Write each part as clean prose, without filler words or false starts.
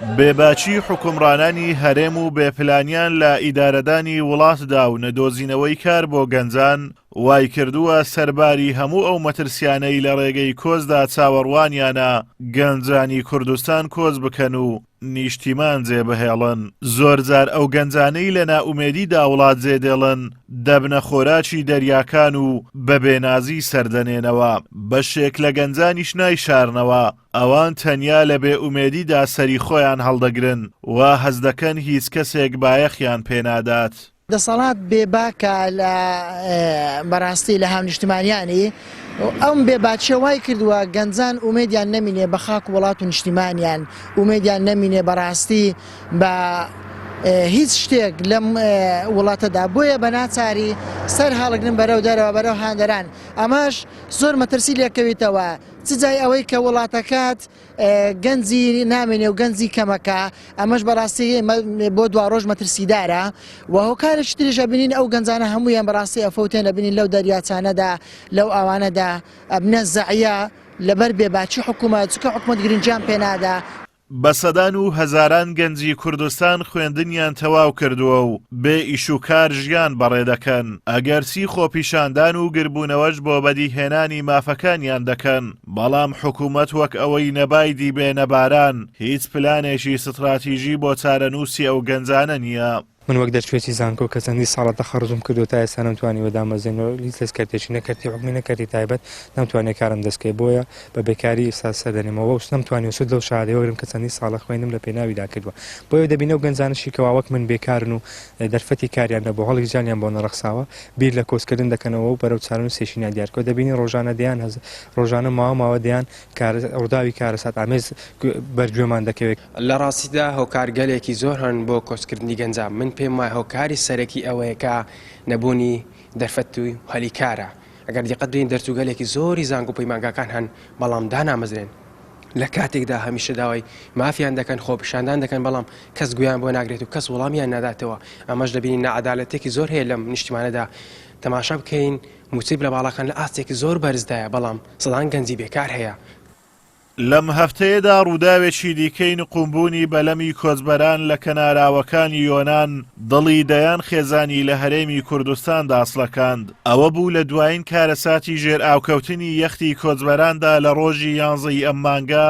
بێباکی حوکمڕانانی هەرێم و بێ پلانیان لە ئیدارەدانی وڵاتدا و نەدۆزینەوەی کار بۆ گەنجان وایکردووە سەرباری هەموو ئەو مەترسیانەی لە ڕێگەی کۆچدا چاوەڕوانیانە گەنجانی کوردستان کۆچ بکەن و نیشتیمان جێبهێڵن. زۆرجار ئەو گەنجانەی لە نائومێدیدا وڵات جێدێڵن دەبنە خۆراکی دەریاکان و بە بێنازی سەردەنێنەوە. بەشێک لە گەنجانیش نایشارنەوە، ئەوان تەنیا لە بێ ئومێدیدا سەری خۆیان هەڵدەگرن، وا هەست دەکەن هیچ کەسێک بایەخیان پێنادات. دەسەڵات بێ باکە لە بەڕاستی لە هاونیشتمانیانی، ئەم بێ باکیە وای کردووە گەنجان ئومێدیان نەمینێ بە خاک و وڵات و نیشتیمانیان، ئومێدیان نەمینێ بەڕاستی بە هیچ شتێک لەم وڵاتەدا، بۆیە بە ناچاری سەر هەڵگرن بەرەو دەرەوە بەرەو هەندەران، ئەمەش زۆر مەترسی لێکەویتەوە. چ جای ئەوەی کە وڵاتەکەت گەنجی نامێنێ و گەنجی کەمەکە ئەمەش بەڕاستی بۆ دواڕۆژ مەترسیدارە و هۆکارێکی تریش ئەبینین ئەو گەنجانە هەموویان بەڕاستی ئەفەوتێن ئەبینین لەو دەریاچانەدا لەو ئاوانەدا ئەبنە زەعیە لەبەر بێباکی حکوومەت چونکە حکوومەت گرنگیان پێنادا. بە سەدان و هەزاران گەنجی کوردستان خوێندنیان تەواو کردووە و بێ ئیش و کار ژیان بەڕێ دەکەن، ئەگەرچی خۆپیشاندان و گربوونەوەش بۆ بەدیهێنانی مافەکانیان دەکەن، بەڵام حکومەت وەک ئەوەی نە بای دیبێ نە باران، هیچ پلانێکی ستراتیژی بۆ چارەنووسی ئەو گەنجانە نییە. من وەک دەرچوویەکی زانکۆ کە چەندین ساڵە تەخەڕوجم کردووە تا ئێستا نەمتوانیوە دامەزرێنەوە هیچ لەس کەرتێکی نە کەرتی حکومی نە کەرتی تایبەت نەمتوانیوە کارم دەست کەوێت بۆیە بە بێکاری ئێستا سەردەنێمەوە و نەمتوانیوە سوود لەو شەهادەیە وەرگرم کە چەندین ساڵە خوێندنم لە پێناویدا کردووە بۆیە دەبینی ئەو گەنجانەشی کەوا وەک من بێکارن و دەرفەتی کاریان نەبووە هەڵی ژیانیان بۆ نەڕەخساوە بیر لە کۆچکردن دەکەنەوە و بەرەو چارەنووسێکی نادیار کە دەبینی ڕۆژانە دەیان ڕۆژانە ماوە ماوە دەیان ڕووداوی کارەسات ئامێز بەر گوێمان دەکەوێت. لە ڕاستیدا هۆکارگەلێکی زۆر هەن بۆ کۆچکردنی گەنجان، من پێم وایە هۆکاری سەرەکی ئەوەیە کە نەبوونی دەرفەت و هەلی کارە، ئەگەر دیقەت بدەین دەرچووگەلێکی زۆری زانکۆ و پەیمانگاکان هەن بەڵام دانامەزرێن، لە کاتێکدا هەمیشە داوای مافیان دەکەن، خۆپیشاندان دەکەن بەڵام کەس گوێیان بۆ ناگرێت و کەس وەڵامیان ناداتەوە، ئەمەش دەبینین ناعەدالەتێکی زۆر هەیە لەم نیشتیمانەدا، تەماشا بکەین مووچەی بنەماڵەکان لە ئاستێکی زۆر بەرزدایە بەڵام سەدان گەنجی بێکار هەیە. لەم هەفتەیەدا ڕووداوێکی دیکەی نقومبوونی بەلەمی کۆچبەران لە کەناراوەکانی یۆنان دڵی دەیان خێزانی لە هەرێمی کوردستان داچڵەکاند. ئەوە بوو لە دوایین کارەساتی ژێرئاوکەوتنی یەختی کۆچبەراندا لە ڕۆژی یانزە ی ئەم مانگە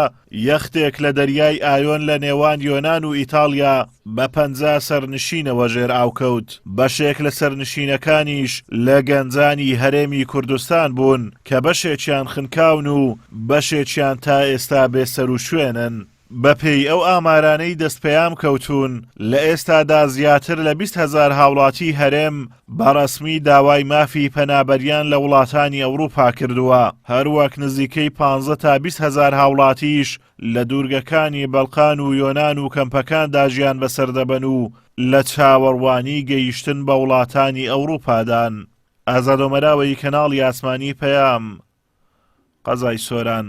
یەختێک لە دەریای ئایۆن لە نێوان یۆنان و ئیتاڵیا بە 50 سەرنشینەوە ژێرئاوکەوت، بەشێک لە سەرنشینەکانیش لە گەنجانی هەرێمی کوردستان بوون کە بەشێکیان خنکاون و بەشێکیان تا ئێستا بێسەروشوێنن. بەپێی ئەو ئامارانەی دەست پەیام کەوتوون، لە ئێستادا زیاتر لە 20 هەزار هاوڵاتی هەرێم بە ڕەسمی داوای مافی پەنابەریان لە وڵاتانی ئەوروپا کردووە، هەروەک نزیکەی 15 تا 20 هەزار هاوڵاتیش لە دوورگەکانی بەڵقان و یۆنان و کەمپەکاندا ژیان بەسەر دەبەن و لە چاوەڕوانی گەیشتن بە وڵاتانی ئەوروپادان. ئازاد ئۆمەراوەیی کەناڵی ئاسمانی پەیام، قەزای سۆران.